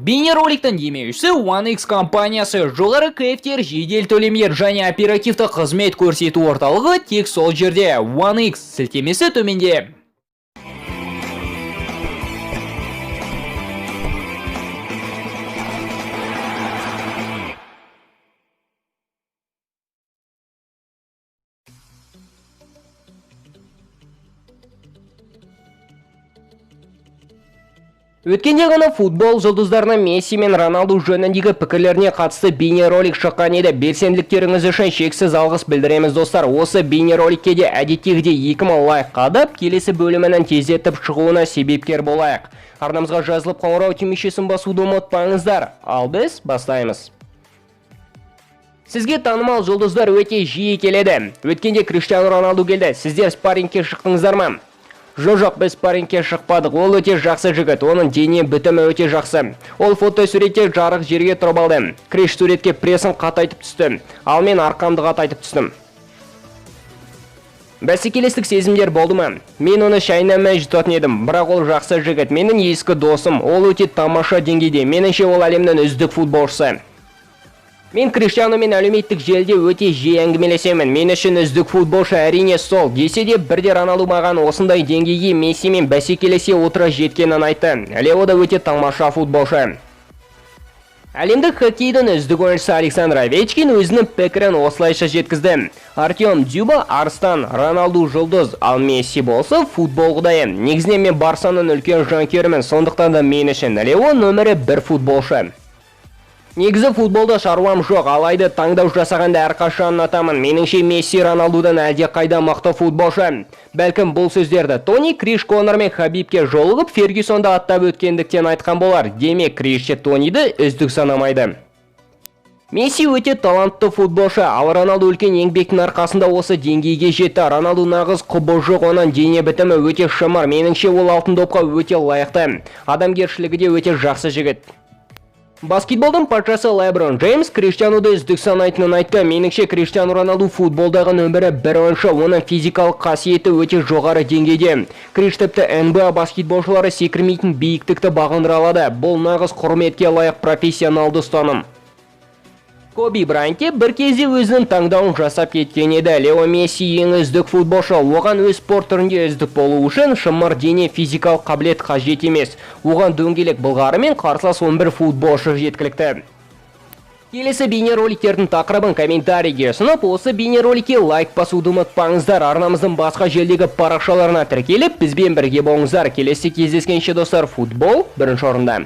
Бейнероликтің демеушісі OneX компаниясы. Жоғары кэфтер, жедел төлемдер және оперативті қызмет көрсету орталығы тек сол жерде. OneX сілтемесі төменде. Өткенде ғана футбол жұлдыздарына Месси мен Роналду жөніндегі пікірлеріне қатысты бейнеролик шыққан еді. Белсенділіктеріңіз үшін шексіз алғыс білдіреміз, достар. Осы бейнероликке де әдеттегідей 2000 лайк қадап, келесі бөлімінің тездетіп шығуына себепкер болайық. Арнамызға жазылып, қоңырау түймешесін басуды ұмытпаңыздар. Ал біз бастаймыз. Сізге танымал жұлдыздар өте жиі келеді. Өткенде Криштиану Роналду келді. Сіздер спаррингке шықтыңыздар ма? Жоқ, біз спаррингке шықпадық. Ол өте жақсы жігіт. Оның дене бітімі өте жақсы. Ол фотосуретте жарық жерге тұрып алды. Криш суретке пресін қатайтып түсті. Ал мен арқамды қатайтып түстім. Бәсекелестік сезімдер болды ма? Мен оны шайнамай жұтатын едім, бірақ ол жақсы жігіт, менің ескі досым. Ол өте тамаша деңгейде. Меніңше, ол әлемнің үздік футболшысы. Мен Криштианумен әлеуметтік желіде өте жиі әңгімелесемін. Мен үшін үздік футболшы, әрине, сол. Десе де, бірде Роналду маған осындай деңгейге Мессимен бәсекелесе отыра жеткенін айтты. Лео да өте тамаша футболшы. Әлемдік хоккейдің үздік ойыншысы Александр Овечкин өзінің пікірін осылайша жеткізді. Артем Дзюба арыстан, Роналду жұлдыз, ал Месси болса футбол құдайы. Негізінен мен Барсаның үлкен жанкүйерімін, сондықтан да мен үшін Лео нөмірі бір футболшы. Негізі футболда шаруам жоқ, алайда таңдау жасағанда әрқашан ұнатамын. Меніңше, Месси Роналдудан әлде қайда мықты футболшы. Бәлкім, бұл сөздерді Тони Криш Конор мен Хабибке жолығып, Фергюсонды аттап өткендіктен айтқан болар. Демек, Криш те Тониді үздік санамайды. Месси өте талантты футболшы, ал Роналду үлкен еңбектің арқасында осы деңгейге жетті. Роналду нағыз құбыжық, оның дене бітімі өте шымыр. Меніңше, ол алтын допқа өте лайықты. Адамгершілігі де өте жақсы жігіт. Баскетболдың патшасы Леброн Джеймс Криштиануды үздік санайтынын айтты. Меніңше, Криштиану Роналду футболдағы нөмірі бір ойыншы, оның физикалық қасиеті өте жоғары деңгейде. Криш тіпті НБА баскетболшылары секірмейтін биіктікті бағындыра алады. Бұл нағыз құрметке лайық профессионалды ұстаным. Коби Брайант те бір кезде өзінің таңдауын жасап кеткен еді. Лео Месси ең үздік футболшы. Оған өз спорт түрінде үздік болу үшін шымыр дене, физикалық қабілет қажет емес. Оған дөңгелек былғары мен қарсылас 11 футболшы жеткілікті. Келесі бейнероликтердің тақырыбын комментарийге ұсынып, осы бейнероликке лайк басуды ұмытпаңыздар. Арнамыздың басқа желдегі парақшаларына тіркеліп, бізбен бірге болыңыздар. Келесі кездескенше, достар, футбол бірінші орында.